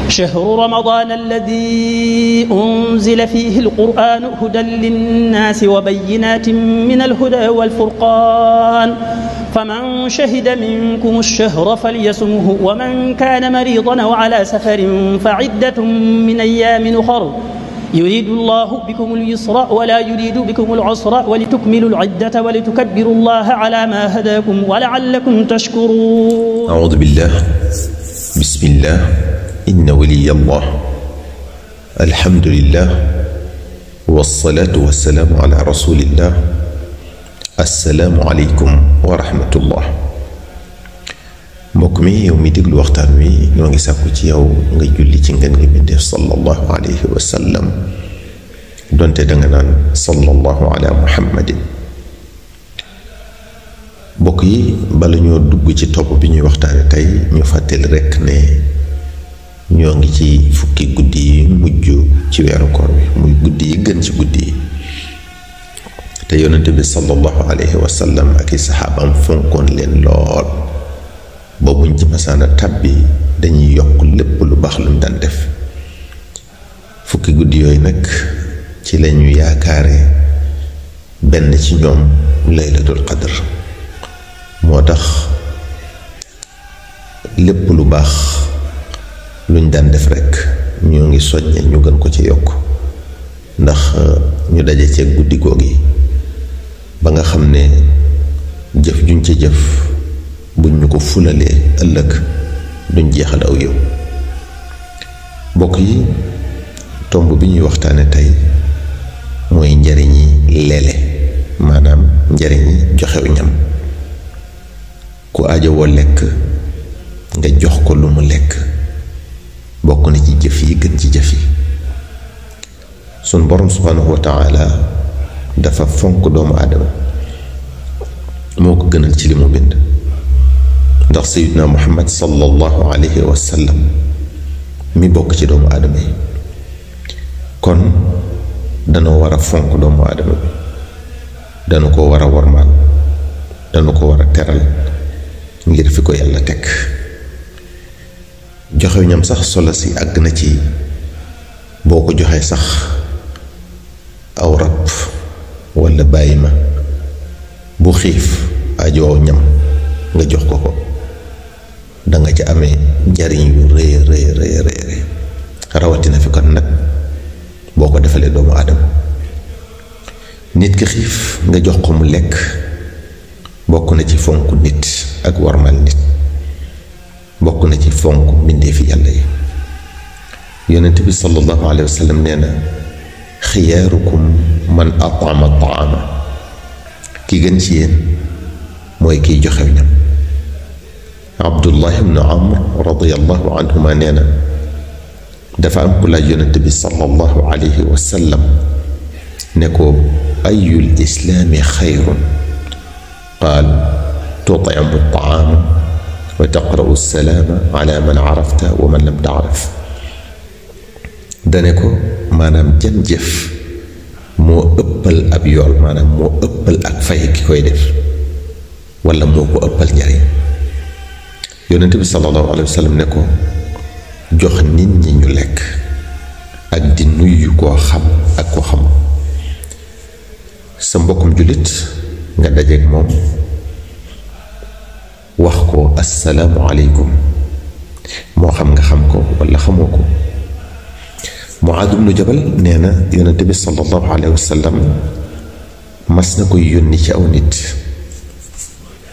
شهر رمضان الذي أنزل فيه القرآن هدى للناس وبينات من الهدى والفرقان فمن شهد منكم الشهر فليصمه ومن كان مريضا أو على سفر فعدة من أيام أخر يريد الله بكم اليسر ولا يريد بكم العسر ولتكملوا العدة ولتكبروا الله على ما هداكم ولعلكم تشكرون. أعوذ بالله. بسم الله. إن ولي الله. الحمد لله والصلاة والسلام على رسول الله. السلام عليكم ورحمة الله. mbokk mi yow mi déglu waxtaan wi ñoo ngi sàkku ci yow nga julli ci ngeen ngi bindee sallallahu alayhi wa sallam donte danga naan sallallahu ala muhammadin. mbokk yi bala ñoo dugg ci topp bi ñuy waxtaane tey ñu fàttali rekk ne ñoo ngi ci fukki guddi yi mujj ci weeru koor wi muy guddi yi gën ci guddi yi te yonente bi sallallahu alayhi wa sallam ak i saxaabam fonkoon leen lool ba buñ ci masaana tàbbi dañuy yokk lépp lu baax lu mu daan def. fukki guddi yooyu nag ci lañu yaakaare benn ci ñoom laylatul qadr moo tax lépp lu baax luñ daan def rekk ñoo ngi soññe ñu gën ko ci yokk ndax ñu daje ci guddi googi ba nga xam ne jëf juñ ci jëf buñ ñu ko fulalee ëllëg duñ jeexal aw yow. mbokk yi tomb bi ñuy waxtaane tey mooy njariñi leele maanaam njariñi joxew ñam. ku aajowoo lekk nga jox ko lu mu lekk bokk na ci jëf yi gën ci jëf yi. sun borom subhanahu wa taala dafa fonk doomu aadama moo ko gënal ci li mu bind ndax sayyidina muhammad sallallahu alayhi wa sallam mi bokk ci doomu aadama yi kon danoo war a fonk doomu aadama bi danu ko war a wormaal danu ko war a teral ngir fi ko yàlla teg. joxe ñam sax solo si àgg na ci boo ko joxee sax aw rab walla bàyyi ma bu xiif ajoo ñam nga jox ko ko danga ci amee njariñ yu rëy rëy rëy rëy rawatina fi kon nag boo ko defalee doomu aadama. nit ki xiif nga jox ko mu lekk bokk na ci fonk nit ak warmal nit bokk na ci fonk mbindeefi yàlla yi. yonent bi sallallahu alayhi wa sallam nee na xiyaarukum man at'ama ta'ama ki gën ci yéen mooy kiy joxe ñam. abdullah ibnu amr radiyallahu anhuma nee na dafa am ku laaj yonent bi sallallahu alayhi wa sallam ne ko ayul islaami xayrun qaal tut'imu at-ta'ama wa taqra'u as-salaama ala man arafta wa man lam ta'raf. dane ko maanaam jën jëf moo ëppal ab yool maanaam moo ëppal ak fay ki koy def wala moo ko ëppal njariñ. yonent bi sallallahu alayhi wa sallam ne ko jox nit ñi ñu lekk ak di nuyu koo xam ak koo xam. sa mbokkum jullit nga dajeek moom wax ko assalaamu aleykum moo xam nga xam ko walla xamoo ko. Muaad ibnu Jabal nee na yonent bi sallallahu alayhi wa sallam mas na koy yónni ci aw nit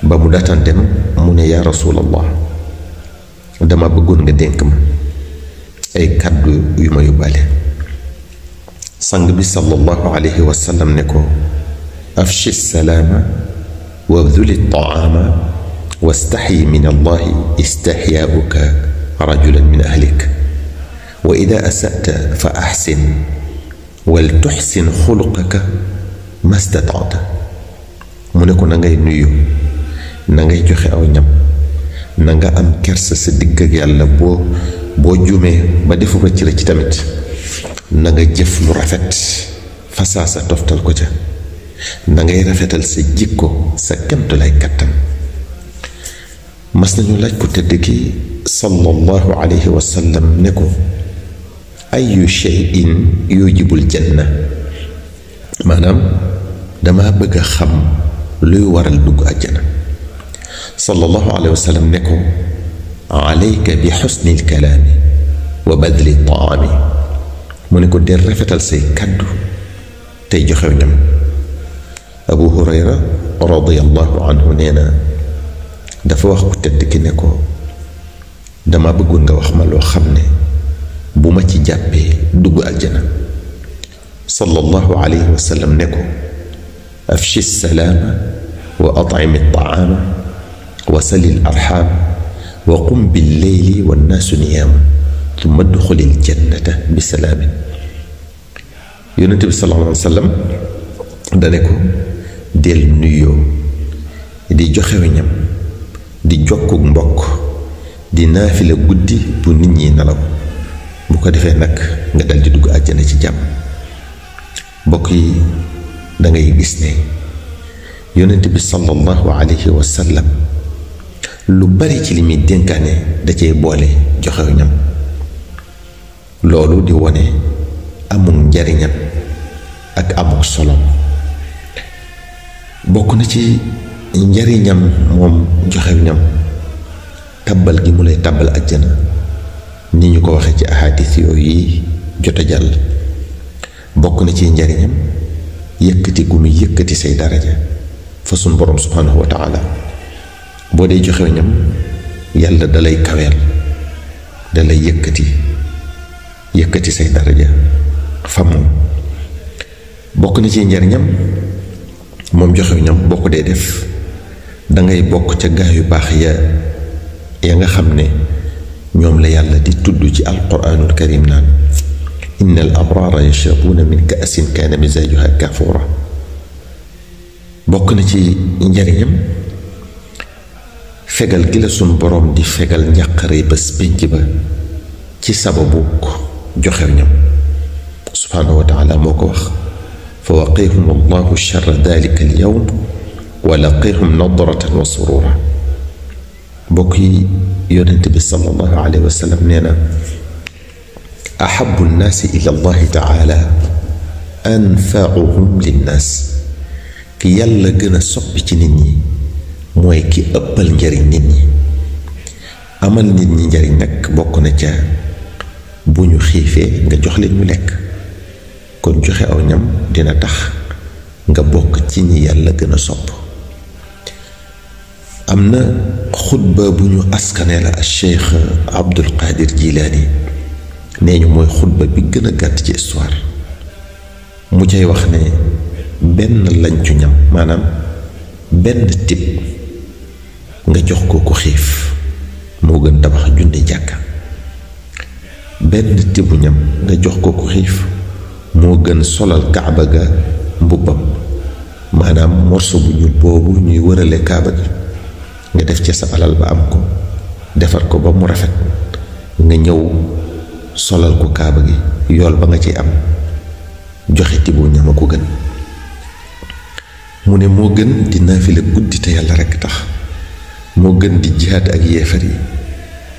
ba mu daataan dem mu ne yaa rasuulallah dama bëggoon nga dénk ma ay kàddu yu ma yóbbaale. sang bi sallallahu alayhi wa sallam ne ko afshi salaama wabduli taama wastaxyi min allahi istixyaauka rajulan min ahlik wa ida asata fa axsin wal tuxsin xuluqaka mastataata. mu ne ko na ngay nuyu na ngay joxe aw ñam na nga am kersa sa digg ak yàlla boo juumee ba defu rëcc la ci tamit na nga jëf lu rafet fasaa sa toftal ko ca na ngay rafetal sa jikko sa kemtu lay kattan. mas nañu laaj ku tëdd ki sallallahu alayhi wa sallam ne ko ayu shay'in yujibul janna, maanaam dama bëgg a xam luy waral dugg àjjana. sallallahu alayhi wa sallam ne ko alayka bi xusnil kalaami wa badli taami, mu ne ko del rafetal say kàddu tey joxew ñam. abu hurayra radiyallahu anhu nee na dafa wax ku tedd ki ne ko dama bëggoon nga wax ma loo xam ne bu ma ci jàppee dugg aljana. sallallahu alayhi wa sallam ne ko afshi salaama wa at'imi taama wa salil arxaam wa qum billeyli wannaasu niyaamun tumma duxulil jannata bi salaamin. yonente bi sallallahu alayhi wa sallam dane ko del nuyoo, di joxew ñam, di jokkuk mbokk, di naafila guddi bu nit ñi nelaw, bu ko defee nag nga dal di dugg àjjana ci jàmm. mbokk yi dangay gis ne yonent bi sallallahu alayhi wa sallam lu bari ci li muy dénkaane da cee boole joxew ñam. loolu di wone amul njariñam ak amul solom. bokk na ci njariñam moom joxew ñam tabbal gi mu lay tabbal àjjana, ni ñu ko waxee ci ahadis yooyu yi jot a jàll. bokk na ci njariñam yëkkati gu muy yëkkati say daraja fa sun borom subhanahu wa taala. boo dee joxew ñam yàlla dalay kaweel, dalay yëkkati say daraja fa moom. bokk na ci njariñam moom joxew ñam boo ko dee def dangay bokk ca gaa yu baax ya nga xam ne ñoom la yàlla di tudd ci alquraanul karim naan inna al abraara yashrabuuna min ka'sin kaana mizaajuha kaafuura. bokk na ci njariñam fegal gi la sun boroom di fegal njàqare bés pénc ba ci sababu joxew ñam. subhaanahu wa taala moo ko wax fa waqihum allahu charra dalika al yawm wa laqihum nadratan wa surura. mbokk yi yonent bi sallallahu alayhi wa sallam nee na ahabu nnaasi ila allahi taala anfauhum linnaas, ki yàlla gën a soppi ci nit ñi mooy ki ëppal njariñ nit ñi. amal nit ñi njariñ nag bokk na ca bu ñu xiifee nga jox leen ñu lekk, kon joxe aw ñam dina tax nga bokk ci ñi yàlla gën a sopp. am na xutba bu ñu askanee la al cheikh Abdul Qadir Jilaani, nee ñu mooy xutba bi gën a gàtt ci histoire. mu cay wax ne benn lañcu ñam, maanaam benn tib nga jox ko ku xiif moo gën tabax junni jàkka. benn tibu ñam nga jox ko ku xiif moo gën solal kaaba ga mbubbam, maanaam morso bu ñuul boobu ñuy wërale kaaba gi nga def ca sa alal ba am ko, defar ko ba mu rafet, nga ñëw solal ko kaaba gi, yool ba nga ci am joxe tibu ñam a ko gën. mu ne moo gën di naafila guddi te yàlla rekk tax, moo gën di jihaad ak yéefar yi,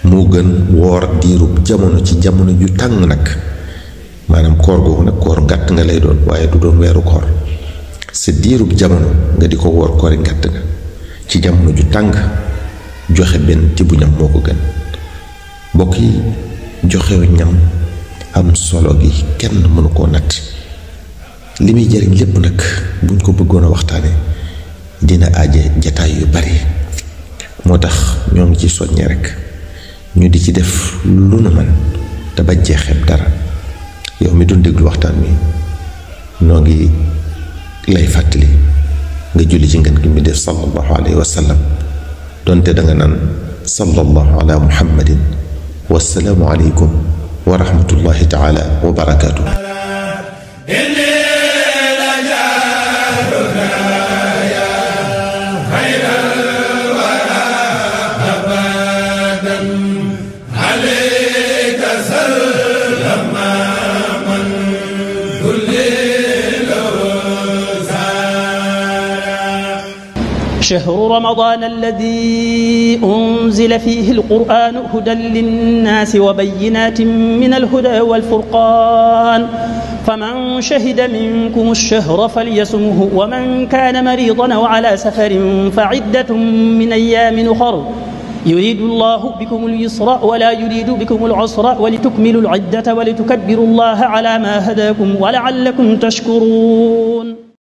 moo gën woor diirub jamono ci jamono ju tàng nag, maanaam koor googu nag koor ngàtt nga lay doon waaye du doon weeru koor. sa diirub jamono nga di ko woor koori ngàtt nga ci jamono ju tàng, joxe benn tibu ñam moo ko gën. mbokk yi joxew ñam am solo gi kenn mënu koo natt. li muy jariñ lépp nag buñ ko bëggoon a waxtaane dina aaje jataay yu bari. moo tax ñoo ngi ci soññe rekk ñu di ci def lu nu man te bañ cee xeeb dara. yow mi doon déglu waxtaan wi noo ngi lay fàttali nga julli ci ngeen gi mi def sallallahu alayhi wa sallam, donte danga naan sallallahu ala muhammadin. wassalaamu aleykum wa rahmatullahi taala wa barakaatu. شهر رمضان الذي أنزل فيه القرآن هدى للناس وبينات من الهدى والفرقان فمن شهد منكم الشهر فليصمه ومن كان مريضا أو على سفر فعدة من أيام أخر يريد الله بكم اليسر ولا يريد بكم العسر ولتكملوا العدة ولتكبروا الله على ما هداكم ولعلكم تشكرون